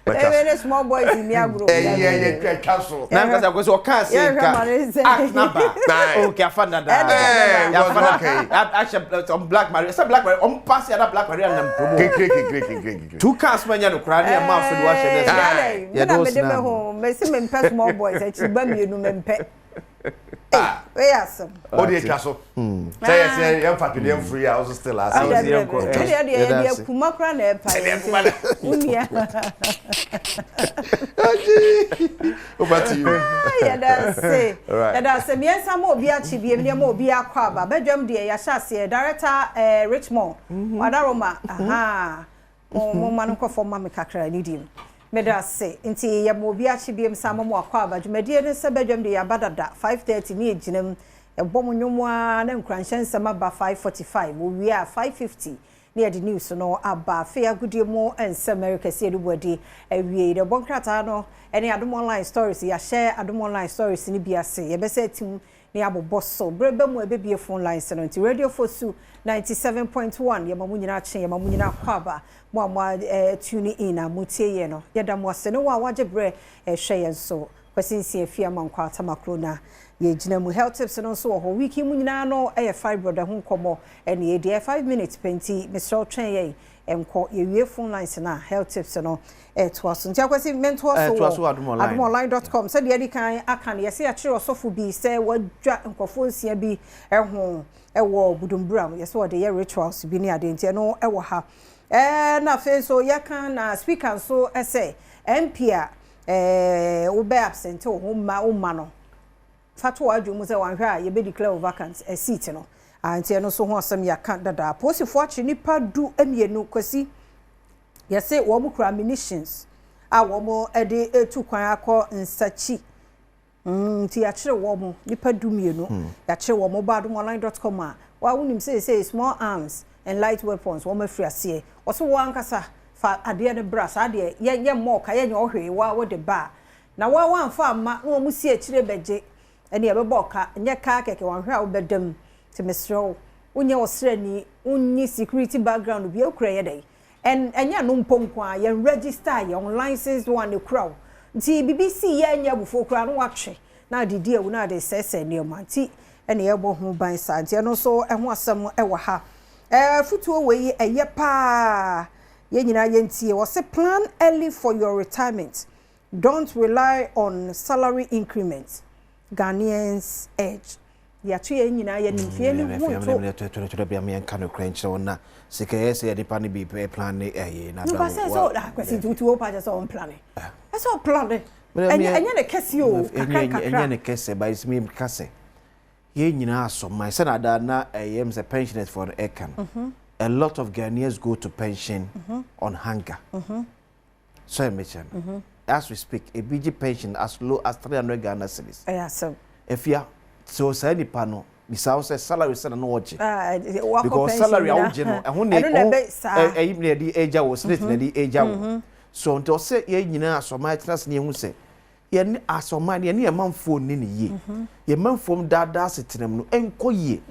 Ɛwɛ ne small boys ni agorɔ. Ɛyɛ yɛ twa twa so. Na nkasa kò sɛ ɔka ase nka act na ba. Okay, afa dada. Ɛɛ afa na ahyɛ ɔm Black Maria sɛ Black Maria ɔm pass yɛ na Black Maria nam promo. Kekere kekere kekere kekere. Two cars ma nya no koraa ne ɛma afɔ de wahyɛ ne sɛ. Yɛ do sinna. Me ho mesi me mpɛ small boys akyi ba mienu me mpɛ. Wei asɛm. O de atwa so. Sɛ yɛ sɛ yɛn fa twedeɛ mfiri a ɔso still ase. Ɛdeɛ deɛ yɛde akuma kora na ɛpa yɛn nti wunia. Over to you. Yɛda ase. Yɛda ase. Mmiɛnsa ma obi akyi biem nneɛma obi akɔ aba. Bɛdwam deɛ yɛahyɛ aseɛ. Director Richmond. Wadaroma. Aha. Mo ma no nkɔfɔ ma me kakra ne dim. Meda ase. Nti yɛ ma obi akyi biem sa ma mo akɔ aba. Dwumadie ne sɛ bɛdwam deɛ yɛaba dada 5:30 ne yɛgyina mu. Ɛbɔ mo nnwom a na nkuranhyɛ nsɛm aba 5:45. Wɔwie a 5:50 ne yɛde news no aba. Afei agodie mu nsɛm ɛrekɛseɛ no buadi awie. Yɛbɔ nkrataa no ɛne Adom Online Stories. Yɛahyɛ Adom Online Stories no bi ase. Yɛbɛsɛ atim ne abobɔ so. Berɛ bɛ mu a ɛbɛbie phone lines no. Nti Radio Fosu 97.1 yɛma mo nyinaa kye, yɛma mo nyinaa kɔ aba. Mo a mo tune in a motie yɛ no, yɛda mo ase ne wo a wagye berɛ ɛhwɛ yɛn so. Kwasi Nsia Fie ama nkɔ atamakuro na yɛgyina mu. Health tips no nso wɔ hɔ. Week mu nyinaa no ɛyɛ fibroid ho nkɔmmɔ ɛne yɛdi. Ɛyɛ 5 minutes pɛ nti mesrɛ wo twɛn yɛn nkɔ yɛwie phone lines na health tips no ɛtoa so. Nti Akwasi, mentoa so wɔ adomonline.com. Sɛdeɛ yɛdi kan aka no, yɛsɛ yɛakyerɛ ɔsɔfo bi sɛ wadwa nkurɔfoɔ nsia bi ɛho ɛwɔ Budumbura mu. Yɛsɛ wɔde yɛ rituals bi ne adeɛ, nti ɛno ɛwɔ ha. Na afei nso yɛka na speaker nso ɛsɛ MP a wobɛ absent wo ho ma wo ma no fa to w'adwene mu sɛ wanhwɛ a yɛbɛ declare wo vacant seat no. Nti ɛno nso ho asɛm yɛaka dada. Polisifoɔ akye nipa 12. Kwasi, yɛse wɔn kura munitions a wɔn de etu kwan akɔ nsakyi. Nti yɛakyerɛ wɔn nipa 12. Yɛakyerɛ wɔn ba adomonline.com a wa wonim sɛ small arms and light weapons wɔn afiri aseɛ. Wɔso wɔn ankasa fa adeɛ no bra saa deɛ yɛ yɛ mmɔ ɔka yɛnyɛ ɔhwee wa wɔde ba na wɔn wɔamfa ama na wɔn si akyire bɛgye ɛne yɛbɛbɔ ɔka nyɛ kaa kɛkɛ. Wɔn ahwɛ a wɔbɛda mu. Nti mesrɛ wo, wonyɛ ɔsrani, wonyi security background bi ekura yɛ dɛ ɛn ɛnyɛ no mpo nko a yɛn register yɛn license one ekura wo. Nti bibi si yɛ nyɛ abufuo kura no watwe na ade di ewu na ade sɛɛsɛɛ nneɛma, nti ɛna yɛbɔ ho ban saa. Nti ɛno nso ɛho asɛm ɛwɔ ha. Futuo wɔ yi ɛyɛ paa, yɛn nyinaa yɛntie. Wɔsɛ plan early for your retirement, don't rely on salary increment, Ghanaians urge. Yɛato yɛn nyinaa yɛnim fie ne ho nto. Twerɛ bia meɛnka no korɛ nkyerɛ wo na sika ɛyɛ sɛ yɛde pa no bi plan ne ɛyɛ na nipa sɛ Akwasi, nti wotu wo pa kyɛ sɛ ɔmplan, ɛsɛ ɔplan. Ɛnyɛ ne kɛse o, kakra kakra. Ɛnyɛ ne kɛse ba ɛsɛ mi ka sɛ yɛn nyinaa asɔman sɛ na ada na ɛyɛ m sɛ pensioners for no ɛka no, a lot of Ghanaians go to pension on hunger. So ɛmɛkyɛ no, as we speak, ebi gye pension as low as 300 Ghana cedis. Ɛyɛ asɛm. Efia so saa nipa no bisa wo sɛ salary sɛ na no wɔgye, because salary a wogye no ɛho ne ɛyi na yɛde agya wo SSNIT na yɛde agya wo so. Nti ɔsɛ yɛn nyinaa asɔman tena se ne yɛn ho sɛ yɛne asɔman yɛne yɛn manfoɔ ni ne yie, yɛn manfoɔ daadaa setena mu no ɛnkɔ yie.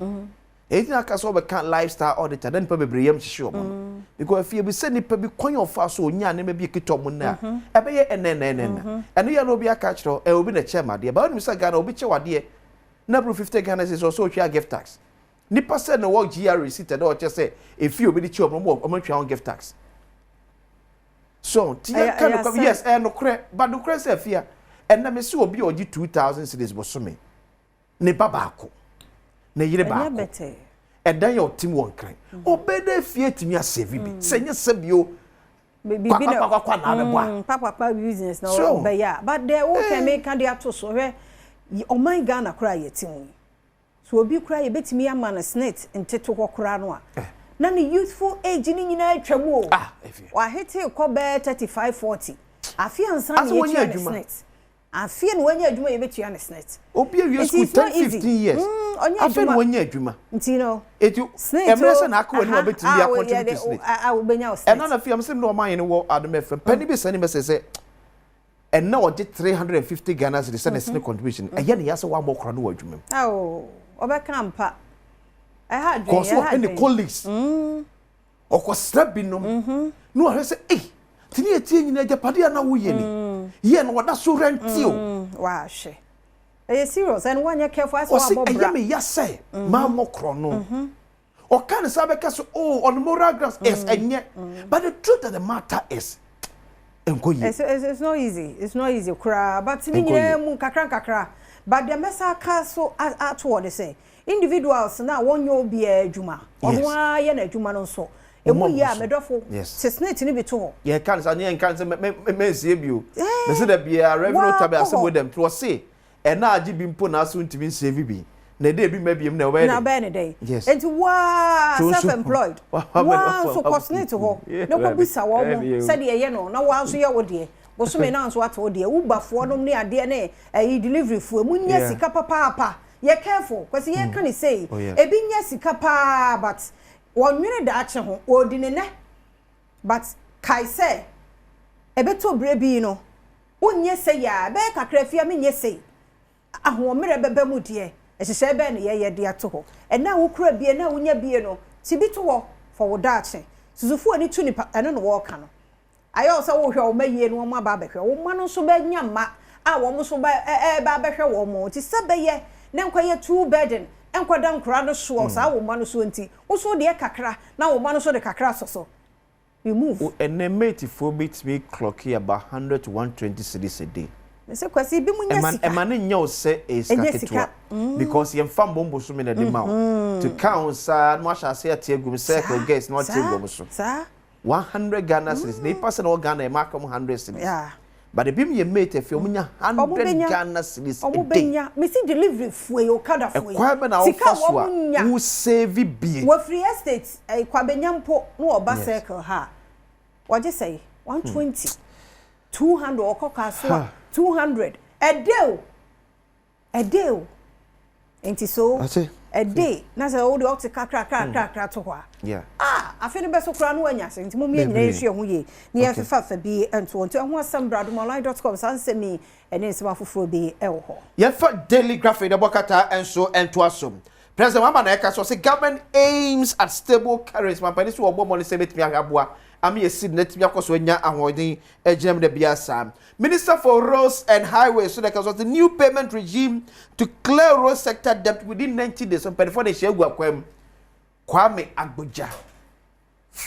Èyí tí n'aka sɛ ɔbɛka lifestyle auditor na nipa bebree yam hyehyɛ wɔn no, because efie bi sɛ nipa bi kwan yɛ ɔfa so onya nneɛma bi ekita wɔn na ɛbɛyɛ ɛnɛ ɛnɛ ɛnɛ ɛnɛ ɛno yɛ na obi aka kyerɛ ɛ obi na kyɛ mu adeɛ báwo nim sɛ Ghana obi kyɛ wadeɛ na buru 50 Ghana cedis ɔsɛ otwa gift tax. Nipa sɛ na wɔ GRA receipt ɛna ɔkyɛ sɛ efi obi de kyɛ wɔn ɔmo ɔmo atwa wɔn gift tax. So ti yɛ ka no, yes, ɛyɛ nokorɛ, but nokorɛ sɛ efia ɛnna mi si obi a ɔgye 2,000 cedis bosome, ne ba baako, ne yere baako, ɛdan yɛ ɔtim wɔ Nkran, ɔbɛda fie tumi asɛvi bi sɛ nyɛ sɛ bio kwakwakwa na abɛbɔ a papapa business na ɔbɛyɛ a. But deɛ wokɛ meka de ato so, hwɛ, ɔman Ghana koraa yɛte mu so, obi koraa yɛbɛtumi ama no SSNIT ntete hɔ koraa no a na ne youthful age ne nyinaa atwa mu o. Wahete kɔ bɛɛ 35, 40 afe ansa na yɛtua ne SSNIT. Afei na wanya adwuma, yɛbɛtua ne SSNIT. Obi awie school 10, 15 years, afei na wanya adwuma. Nti no eti mmerɛ sɛ n'aka wɔ anim a bɛtumi de acontribute to SSNIT. A wobɛnya wo SSNIT. Ɛna na fia sɛ ne ɔman yɛn wɔ Adom FM panyin bi sani mɛsɛ sɛ ɛna ɔgye 350 Ghana cedis sɛ ne SSNIT contribution ɛyɛ ne yasɛ wabɔ kora no wɔ adwuma mu. Awo ɔbɛka mpa, ɛha adwene. Kɔɔ so ɔhwɛ ne colleagues, ɔkɔsra binom na ɔhwɛ sɛ ei Tini etie nyina agyapade a na woyɛ ni yɛ no, wɔda so rent o. Wahwɛ, ɛyɛ serious, ɛno wanyɛ careful asɛ ɔsi wabɔ bra. Ɛyɛ me ya sɛ maa mɔ korɔ no, ɔka ne sa bɛka so, oh, on moral grounds, yes, ɛnyɛ, but the truth of the matter is nkɔ yie. It's not easy, it's not easy koraa, but ne Nkɔ nyinaa mu nkakra nkakra, but deɛ mɛsa aka so ato wɔ de sɛ individuals na wɔnyɛ obiara adwuma, ɔno ara yɛ n'adwuma no nso emu Ɔmo yie a abɔ so. Mɛdɔfo te SSNIT ne bi to hɔ. Yɛka ne sa ne yɛnka ne sɛ mɛnsie bio mɛ sɛ da biara revenue Waa, tabi kɔ asɛm hɔ. wɔ dɛm nti wɔse ɛna agye bi mpo na aso ntumi nsave bi na ɛde ebi ma biem na ɛwɔbɛyɛ Na dɛ bɛyɛ ne dɛn? Nti waa self employed waa nso kɔ SSNIT hɔ na kɔ bisa wɔn mo sɛdeɛ ɛyɛ no, na waa nso yɛ wo deɛ bosome na nso ato wo deɛ uberfoɔ nom ne adeɛ ne ɛyi delivery foɔ mu nyɛ sika papaapa. Yɛ careful kwasi, yɛ ka ne sei. Ebi nyɛ sika paa, but wɔnwene daakye ho, wɔdi ne nɛ, but kae sɛ ɛbɛtɔ berɛ bi no wonyɛ sɛ yɛ a ɛbɛyɛ kakra fia menyɛ sei, ahoɔmmerɛ bɛbɛ mu deɛ ɛhyehyɛ bɛɛ ne yɛyɛ de ato hɔ. Ɛna a wokura bie na wonya bie no ti bi to hɔ for wo daakye. Susufoɔ ani tu nipa, ɛno na wɔɔka no ayɛ wo sɛ wohwɛ wo ma yie no, wɔn aba abɛhwɛ wo mma no nso bɛnya mma a wɔn nso bɛ ɛ ɛba abɛhwɛ wɔn mo, nti sɛ bɛyɛ ne nkɔyɛ too burden nkɔda nkora no soɔ saa wo mma no soɔ, nti wo deɛ kakra na wo mma no nso de kakra sɔ so, remove. Ɛnɛ matefoɔ bɛtumi clock about 100 to 120 cedis a day. Sɛ Kwasi bi mu nya ɛma sika. Ɛma ne nyɛ wo sɛ ɛyɛ sika Ɛnyɛ ketewa sika. because yɛmfa mbɔ mbosome na ɛde ma wo to ka ho saa na wahyɛ ase ate agu mu circle girls na wate agu mu so. 100 Ghana cedis na nipa sɛ na wɔ Ghana ɛma aka mu 100 cedis, but ebi mu yɛ mate afei ɔmo nya Ɔmo 100 bɛnya. Ghana cedis a Ɔmo day. bɛnya mesi delivery foɔ yi, okada foɔ yi, Ɛkwan bɛ na sika wofa so a wɔn nya. wo save bie. Wɔfiri estate ɛyi Kwabenya mpo na ɔba circle ha, wɔgye sɛ 120, 200, ɔkɔ Kasoa 200 ɛde o, ɛde o, nti so Ate. ɛde na sɛ wode ɔte kakra kakra kakra to hɔ a, ah, afe no bɛ so koraa no wanya ase, nti mo yɛn nyinaa Bebree. nhwɛ ho yie na yɛmfefa fa bi nto hɔ. Nti ɛho asɛm bradomonline.com, saa nsɛm yi ɛne nsɛm afoforɔ bi ɛwɔ hɔ. Yɛmfa Daily Graphic na ɛbɔ kata nso ntoa so. President Mahama na ɛka so sɛ government aims at stable currency. Mampani so wɔbɔ mmɔne sɛ bɛtumi ahwɛ aboa ama yɛsi na atumi akɔ so anya ahoɔden agyina mu da bia. Saa Minister for Roads and Highways so na ɛka so sɛ new payment regime to clear road sector debt within 90 days. Mpanimfoɔ de hyɛ agu akwan mu. Kwame Agbodza,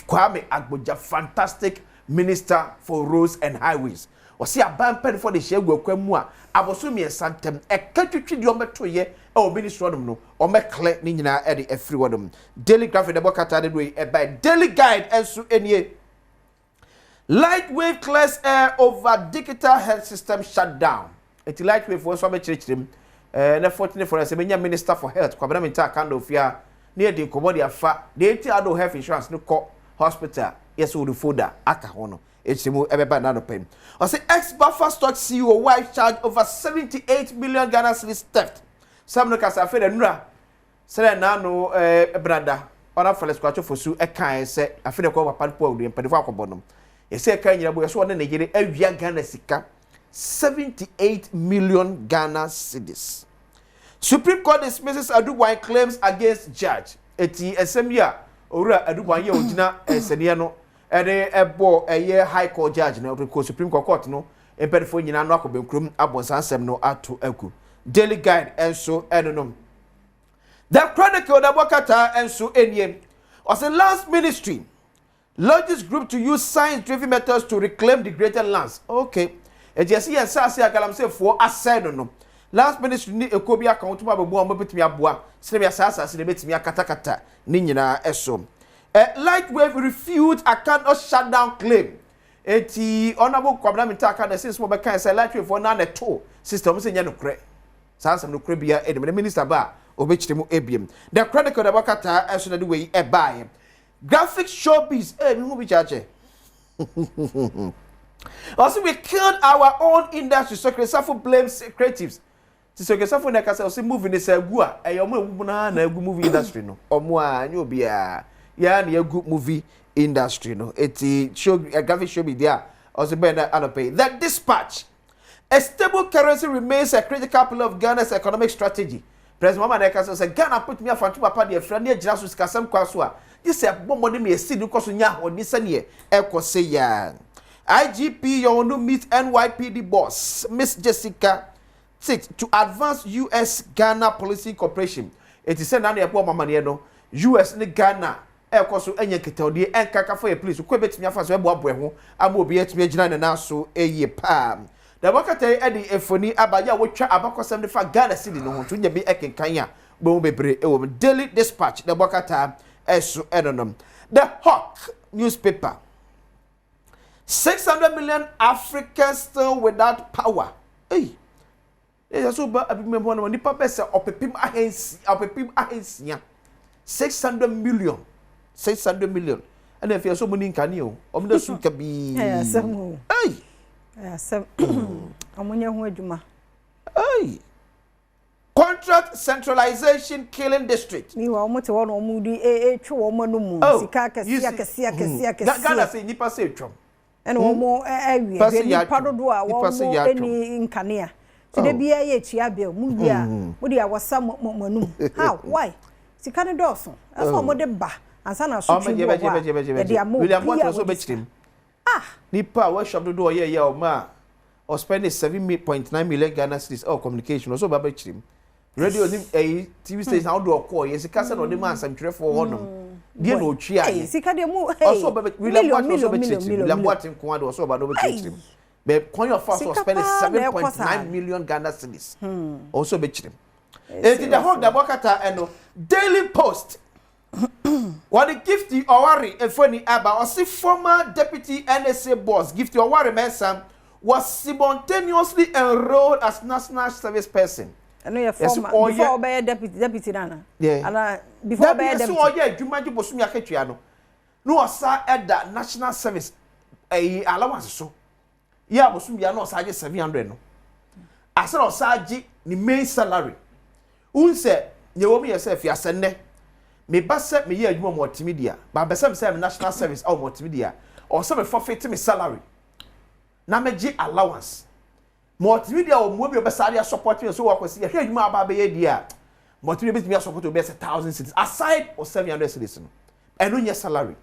Kwame Agbodza, fantastic Minister for Roads and Highways, ɔsi aban mpanimfoɔ de hyɛ agu akwan mu a aboso 3 ntɛm ɛka twitwi deɛ ɔmɛto yɛ ɛwɔ ministry hɔnom no, ɔmɛklɛ ne nyinaa ɛde afiri hɔnom. Daily Graphic ɛbɔ kata de do yi ɛba. Daily Guide ɛnso nie: Lightwave clears air over digital health system shutdown. Eti Lightwave wɔn nso abɛkyerɛkyerɛ mu ne 14 for sɛ bɛnya Minister for Health Kwabena Mintah Akandoh ofia ne yɛde nkɔmɔ de afa deɛ eti ado health insurance no kɔ hospital yɛsɛ wɔde folder aka ho no ekyir mu ɛbɛba n'anɔpɛ mu. Ɔsɛ ex Buffer Stock CEO wife charged over 78 million Ghana cedis theft. Sam no kasa afei na nura sɛdeɛ n'ano brada ɔna Felix Kwakye Fosu ɛkae sɛ afei na ɛkɔ papa no po awudu mpanimfoɔ akɔbɔ no, yɛsɛ ɛka nyina bo yɛsɛ ɔne ne yere awia Ghana sika 78 million Ghana cedis. Supreme Court dismisses Adu Boahen claims against judge. Eti ɛsɛm yi a owura Adu Boahen yɛ ogyina ɛsɛniɛ no ɛde ɛbɔ ɛyɛ High Court judge no ɔde kɔ Supreme Court, court no mpanimfoɔ nyinaa no akɔ benkurom abɔ nsansɛm no ato agu. Daily Guide ɛnso ɛnonom. The Chronicle na ɛbɔ kata nso nie: ɔsɛ Lands Ministry launches group to use science-driven methods to reclaim degraded lands. Okay, eti yɛsi yɛn nsaase a galamseyfoɔ asɛe no, Lands Ministry ne ekuo bi aka wɔn to abɛbu a wɔn bɛtumi aboa sɛdeɛ saa asase no bɛtumi akatakata ne nyinaa ɛso. Lightwave refute Akandoh shutdown claim. Eti Honourable Kwabena Mintah Akandoh ɛsɛ sɛ wɔbɛka sɛ Lightwave foɔ naa na ɛto system sɛ nyɛ nokorɛ, saa nsɛm nokorɛ bia ɛnim ne minister ba a ɔbɛkyerɛ mu ebiem. The Chronicle na ɛbɛkata ɛso na de wei ɛbaeɛ. Graphic showbiz mi hu bi kyakyɛ. Ɔsɛ we killed our own industry, so Safo blames creatives. Ti sɛ Safo na ɛka sɛ ɔsɛ movie ne sɛ egu a ɛyɛ ɔmo ewu mu naa na egu movie industry no, ɔmo a nye obiara yɛa na egu movie industry no. Eti show graphic showbiz deɛ a ɔsɛ bɛn na anɔpɛ yi. The Dispatch: a stable currency remains a critical pillar of Ghana's economic strategy. President Mahama na ɛka sɛ Ghana pɛtumi afa ntoma pa deɛ fira ne agyina so sikasɛm kwan so a gye sɛ bɔ mmɔden ma yɛsi ne kɔ so nya ahoɔden sɛneɛ ɛkɔ sɛ yaa. IGP Yohuno meet NYPD boss Miss Jessica Tick to advance US Ghana policing cooperation. Eti sɛ nanu yɛbɔ ɔmo amaneɛ no, US ne Ghana ɛkɔ so anya nkitahodie ɛnkaka fa yɛ police kɔ ebɛtumi afa so ɛboaboa ho ama obi atumi agyina ne nan so yie paa. Na wɔkata yi ɛde mfoni aba yɛ a wɔtwa abakɔsɛm de fa Ghana cedi no ho, nso nya bi ɛkenkan a bɛhu bebree ɛwɔ mu. Daily Dispatch na ɛbɔ ɛso ɛno The Hawk newspaper, 600 million Africans still without power. Hey, ɛyɛ so ba abimɛ mu no, nipa bɛ sɛ 600 600,000, 600 million, 600 million ɛna efi ɛso mu ni nkanea o, ɔmo de su kabii. Ɛyɛ asɛm o. Ɛy. Ɛyɛ asɛm, ɔmo nyɛ ho adwuma. Ɛy, contract centralization killing district. Miwa ɔmo te hɔ na ɔmo di etwi wɔn anum. Oh, sika akɛseɛ akɛseɛ akɛseɛ akɛseɛ. Ghana sɛ nipa sɛ etwam. Ɛna wɔn ɛwie hwɛ nipa dodoɔ a wɔn ani nkanea ti de bia yɛ etua bill mu wie a, mo de awɔsa mo mo anum. How? Why? Sika ne dɔɔso, ɛsɛ ɔmo de ba ansa na asotwe bi wɔ hɔ a yɛde ama William obi a Boateng nso wɔde sika. bɛkyerɛ mu nipa a workshop dodoɔ ɔyɛ yɛ ɔmo a ɔspend 7.9 million Ghana cedis ɛwɔ communication, ɔsɔ ɔba bɛkyerɛ mu radio ni ɛyi TV station ahodoɔ ɔkɔɔ yɛ sika sɛ na ɔde ma nsɛmtwerɛfoɔ hɔnom deɛ na otwi ayɛ. Sika deɛ mu. Ɔsɔ ɔba bɛ William Boateng ɔsɔ bɛkyerɛkyerɛ mu. William Boateng nko ara de ɔsɔ ɔba na ɔbɛkyerɛkyerɛ mu bɛɛ kwan yɛ ɔfa so ɔspend 7.9 million Ghana cedis, ɔsɔ bɛkyerɛ mu. Eti the whole dabɔ kata ɛno. Daily Post, wɔde Gifty Oware efoni aba. Ɔsi former deputy NSA boss Gifty Oware Mensah was simultaneously enrolled as national service person. Ɛno yɛ former, before ɔbɛyɛ deputy nana. Yeah. Ana before ɔbɛyɛ deputy. Dabi, ɛsɛ ɔyɛ adwuma gye bosomi akatua no na ɔsa ɛda national service ɛyi allowance so yɛ abosom bia na ɔsa agye 700 no asa na ɔsa agye ne main salary n sɛ nea wɔn yɛ sɛ fiasɛ nnɛ meba sɛ meyɛ adwuma multimedia ba bɛsɛ mi sɛ mi national service ɛwɔ multimedia, ɔsɛ mi forfeit mi salary na mɛgye allowance. Multimedia wɔ mu bi ɔbɛsa ade support mi so wɔ akɔsi yɛhwɛ adwuma aba abɛyɛ di a, multimedia bɛtumi asupport obi ɛsɛ 1,000 cedis aside or 700 cedis no, ɛno nyɛ salary.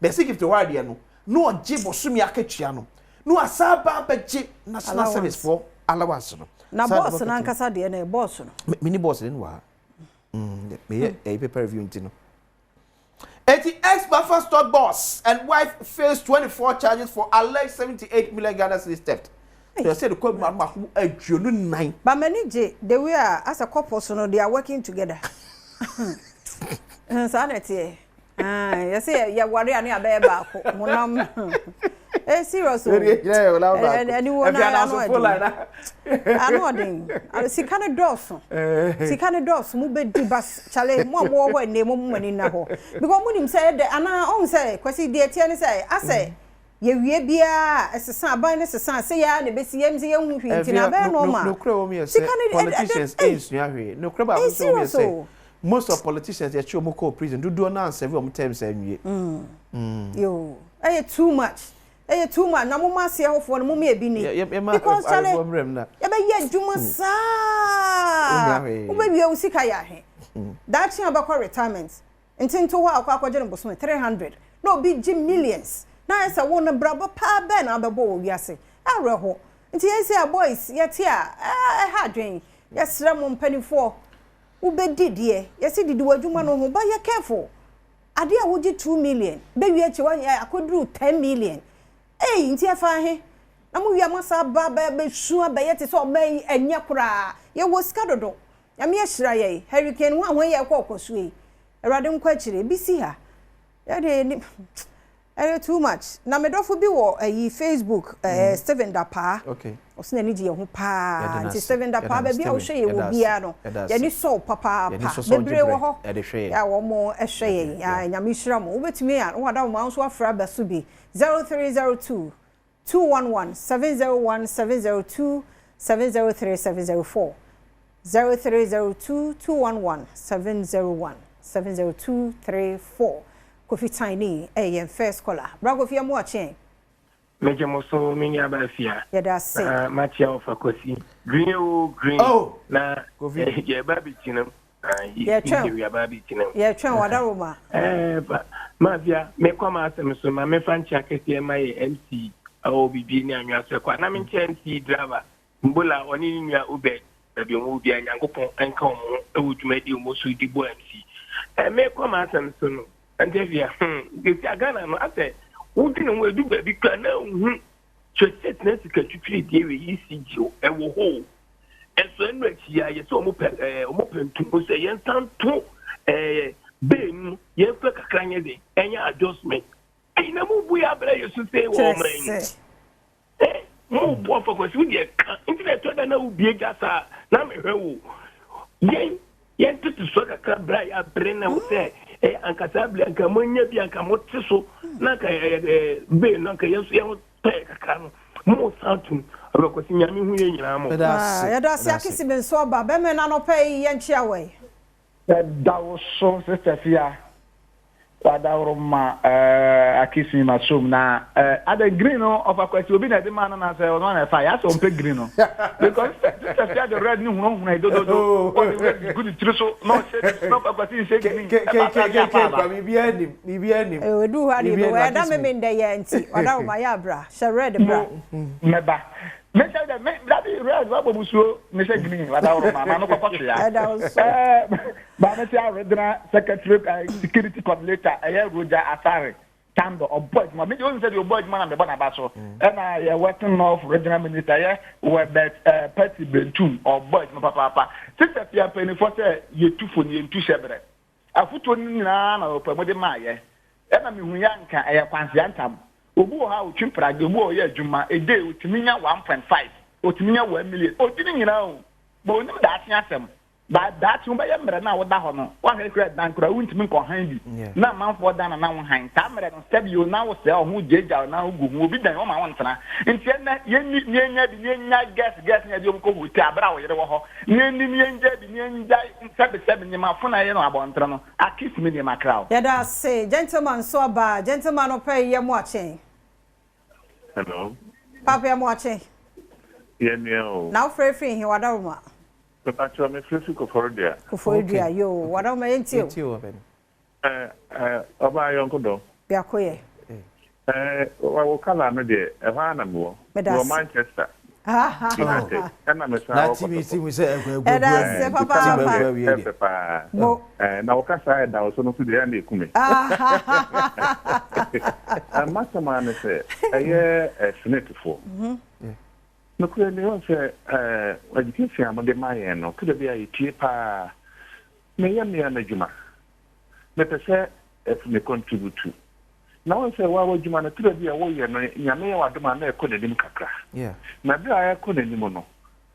Bɛsi Gift wɔ adeɛ no na ɔgye bosomi akatua no na wasa aba abɛgye national service for allowance no. Na boss n'ankasa deɛ no yɛ boss no. Mi ni boss ne wɔ ha, meyɛ ɛyɛ paper review nti no. Eti ex buffer stock boss and wife face 24 charges for alleged 78 million Ghana cedis theft. So yɛ sɛ de kɔ mu mako 24. But m'ani gye the way a as a couple so no, they are working together. Saa na ɛteɛ. Yɛsɛ yɛware a ne abɛyɛ baako honam. Eh, serious o. Ɛni wo na ano ɛden, ano ɔden. Sika ne dɔɔso, sika ne dɔɔso. Mo bɛ di bas kyale mo a mo wɔ hɔ ɛnɛ, mo ani na hɔ because mo nim sɛ ɛdɛ anaa ɔhun sɛ Kwasi deɛ teɛ ne sɛ asɛ yɛwie biara ɛsesa aban ne sesa sɛ yɛa na ebesi yɛm sɛ yɛnhu hwee nti na abɛyɛ normal. Nokorɛ wɔ mu yɛ sɛ politicians ɛnsua hwee. Nokorɛ baako nso wɔ mu yɛ sɛ most of politicians yɛkyi wɔn kɔɔ prison dodoɔ naa nsɛbi wɔn terms anwie. Yoo, ɛyɛ too much, ɛyɛ too much. Na mo ma aseɛ hɔfoɔ no, mo ma ebi ni because kyale yɛbɛyɛ adwuma saa, wobɛwie wo sika yɛ ahe? Daakye a wobɛkɔ retirement ntinto hɔ a, akɔ akɔgye no bosome 300 na obi gye millions na ayɛ sɛ wo no brabɔ paa bɛɛ na abɛbɔ wɔ wiase awerɛho. Nti yɛn sɛ boys yɛte a ɛha adwen. Yɛsrɛ mo mpanimfoɔ, wobɛdi deɛ yɛsi didi wɔ adwuma no ho ba, yɛ careful. Adeɛ a wogye 2 million bɛwie akyi wanyɛ akɔduru 10 million ei, nti ɛfa he na mo wia mo asa ba bɛsu abɛyɛ te sɛ ɔbɛn yi ɛnyɛ koraa. Yɛwɔ sika dodo, Nyame ahyira yɛ. Hurricane ho a wɔn yɛ ɛkɔ ɔkɔ so yi, Awurade nkɔ akyire ebi si ha yɛde ni, ɛyɛ too much. Na medɔfo bi wɔ ɛyi Facebook, Stephen Dapaa, ɔsɛ n'ani gye yɛn ho paa. Nti Stephen Dapaa, baabi a wohwɛ yɛ wɔ biara no, yɛni sɔw papaapa. Bebree wɔ hɔ a wɔn ɛhwɛ yɛn. Nyame hyira mo. Wobɛtumi a wɔn ada wɔn nso afra aba so bi, 0302 211 701 702 703 704, 0302 211 701 70234. Kofi Tiny ɛyɛ yɛn first caller. Bra Kofi, ɛmu akyɛn. Megye mo so, me nua Baafia. Yɛda ase. Na makyia wo fa Kosi green o green. Oh. Na Kofi. Yɛba abɛgyina mu. Yɛtwɛn. Yɛba abɛgyina mu. Yɛtwɛn wadaroma. Maafia, mekɔ ma asɛm so ma mefa nkyea kɛseɛ ma yɛ MC. Ɛwɔ bibie ne anwea sɛ kwa na menkyɛ MC driver Mbola ɔne ne nua Obed baabi ɔmo wɔ biara Nyankopɔn nka ɔmo ho ɛwɔ dwumadi ɔmo so di boa MC. Ɛ mekɔ m'asɛm so no Auntie Afia hmm sɛsi a Ghana no asɛ wodwene ho edu baabi koraa na nhu hwɛ state na sika twitwiri die wei ECG o ɛwɔ hɔ o ɛnso ɛno akyi a yɛsɛ ɔmo pɛ ɛɛ ɔmo pɛ ntomu sɛ yɛnsan to ɛɛ bee mu yɛnfɛ kakra nyɛ den ɛnyɛ adjustment. Eyi na mo bu yɛ abira yɛ so sei wɔ ɔman yi mu. Eh, mo bu afa kwasi wo deɛ ka nti na ɛtɔ da na wo bie gya saa na mehwɛ wo. Yɛn yɛn tete so kakra bra yɛ abere na wo sɛ eh, anka saa bere anka mo anya bi anka mo te so na anka eh, eh, bee no anka yɛn nso yɛn ho tɔ yɛ kakra no mo san tum ɔbɛ kwasi nyame hu yɛn nyinaa mo. Ah, yɛda ase akisi me nso aba bɛmɛ na anɔpa yi yɛnkyea wɔ yi. Yɛda wo so sister Fia. Wadaworo ma eh, akisi ma som na eh, adɛn green no ɔfa kwasi obi na ɛde maa no na sɛ ɔno na ɛfa yɛ asɛ ɔmpɛ green no because sister Fia de red ne hunahuna yi dododo ɔde red gu ne tiri so na ɔhyɛ na ɔfa kwasi nhyɛ green ɛba saa de afa aba. Biribiara nim biribiara nim. Edu hɔ adeɛ bɛ wɔ ɛda meme ndɛ yɛ nti wadaworo ma yɛ abra hyɛ red bra. Mɛba mehyɛ dɛ me dabi red wabɔ musuo mehyɛ green wadaworo ma ma no kɔkɔ twea. Ɛda wo so. Ɛɛ Maame ti aredena secretary security coordinator ɛyɛ Roger Asare Tando ɔbɔ adwuma mi de ohun sɛ deɛ ɔbɔ adwuma na mebɔ n'aba so ɛna yɛ Western North regional minister yɛ Webert Petty Bentum ɔbɔ adwuma papaapa sisɛ fia mpanyinfoɔ sɛ yɛtu fo ne yɛntu hyɛ berɛ afutuo no nyinaa na ɔpɛ mo de maa yɛ ɛna mehu yɛ anka ɛyɛ kwansea ntam obi wɔ hɔ a otwi mprage obi wɔ hɔ ɔyɛ adwuma ede otumi nya 1.5 otumi nya 1 million odi ne nyinaa o bɔ onim daakye asɛm ba daakye wobɛyɛ mmerɛ no a woda hɔ no woahwɛ kora dan kora wontumi nkɔ han bi na amanfoɔ dan na na wo han saa mmerɛ no sɛbi o na wo sɛ ɔho gyagya na wogu ho obi dan wɔma wo ntena nti ɛnɛ yɛnni ne yɛnya bi ne yɛnya guest guest ne yɛde ɔm kɔ hotel abere a wo yere wɔ hɔ ne yɛnni ne yɛngya bi ne yɛngya sɛbi sɛbi nneɛma fo na yɛ no abɔntere no akisi me nneɛma kra o. Yɛda ase gentleman nso aba gentleman ɔpɛ yɛ mo akyɛn. Hello. Papa yɛ mo akyɛn. Yɛ nua o. Na wofrɛ firi he wadaroma? Mepakyɛ mefrɛ fi Koforidua. Koforidua yo wadaroma yɛntie o. Ɛɛ ɛɛ ɔbaa yɔnko dɔ. Biako yɛ. Ɛɛ wɔ kala no deɛ ɛhɔ ara na mewɔ. Mewɔ Manchester United ɛna mesan wɔ Kɔtɔkɔ. Ɛda ase papaapa. Ɛfɛ paa. Mo. Ɛɛ na wɔka saa ɛda wo so no nso deɛ ɛna eku me. M'asɛm ara ne sɛ ɛyɛ ɛ SSNITfoɔ. Nokorɛ ni wɔn sɛ ɛɛ education a wɔde ma yɛn no keda bi a yɛtie paa. Meyɛ mmea n'adwuma. Mepɛ sɛ ɛf me contribute. Na wɔn sɛ waa w'adwuma no keda bi a wɔyɛ no nyame yɛ w'adom a na ɛkɔ n'anim kakra. Na bere a ɛkɔ n'anim no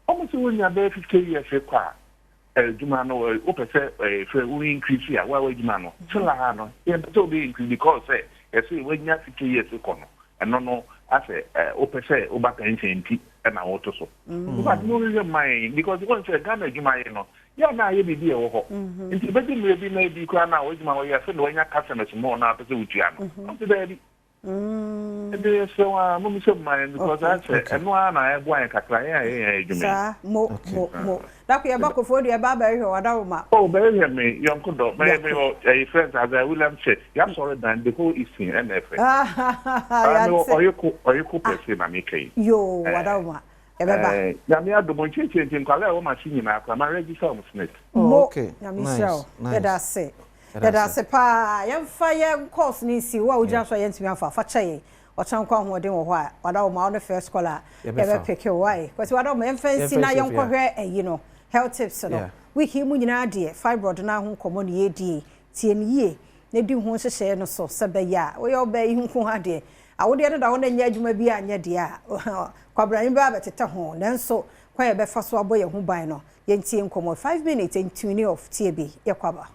wɔn sɛ wonya bɛyɛ 50 years kɔ a adwuma no wopɛ sɛ fɛ wo increase a waa w'adwuma no still ha no yɛmpɛ sɛ wobɛ increase because sɛ yɛsɛ woanya 50 years kɔ no ɛno no asɛ wopɛ sɛ woba pension nti ɛna woto so. In fact mo hwehwɛ mma yɛn because wɔn sɛ Ghana adwuma yɛ no yɛ na ayɛ biribi a ɛwɔ hɔ nti ebɛdi mmerɛ bi na ebi koraa na w'adwuma wɔyɛ afei na wanya customers more na apɛ sɛ wotua no ɔnti daabi. Ɛnti yɛsrɛ wɔn a mo sɛ mma yɛn because asɛ ɛno ara na ɛboa yɛn kakra yɛn a yɛyɛ yɛn adwuma yi. Saa mo mo mo dako yɛba Koforidua yɛba abɛhwɛ wadaroma. Oh bɛhwɛ me yɔnko dɔ mɛyɛ me wɔ ɛyɛ friends Isaiah Williams Church yasɔre dan the whole eastern ɛna ɛfɛ. Ah me wɔ ɔyeko ɔyeko pɛsɛ na meka yi. Yoo wadaroma yɛbɛba. Nyame adom nkyɛnkyɛn nti nkwalaa a ɛwɔ m'ase nyinaa koraa ma register wɔn SSNIT. Mo nyame nhyira wo yɛda ase yɛda ase paa yɛmfa yɛn course ne nsi wo a wogyina so a yɛntumi afa fa kyɛ yɛn ɔkyɛn nkɔ ahoɔden wɔ hɔ a wadaroma wo ne first caller yɛbɛ pick wo ayi kwasi wadaroma yɛmfa nsi na yɛnkɔhwɛ ayi no health tips no week yi mu nyinaa deɛ fibroid no ho nkɔmmɔ ne yɛdie tie ne yie na di ho nhyehyɛeɛ no so sɛ bɛyɛ a woyɛ ɔbaa yi nko ha deɛ awodeɛ no da hɔ no nyɛ adwuma bi anyɛ deɛ a kwabrane bi abɛtetɛ ho nanso kwan yɛbɛfa so abɔ yɛn ho ban no yɛntie nkɔmmɔ 5 minutes ntuni off tie bi yɛkɔ aba.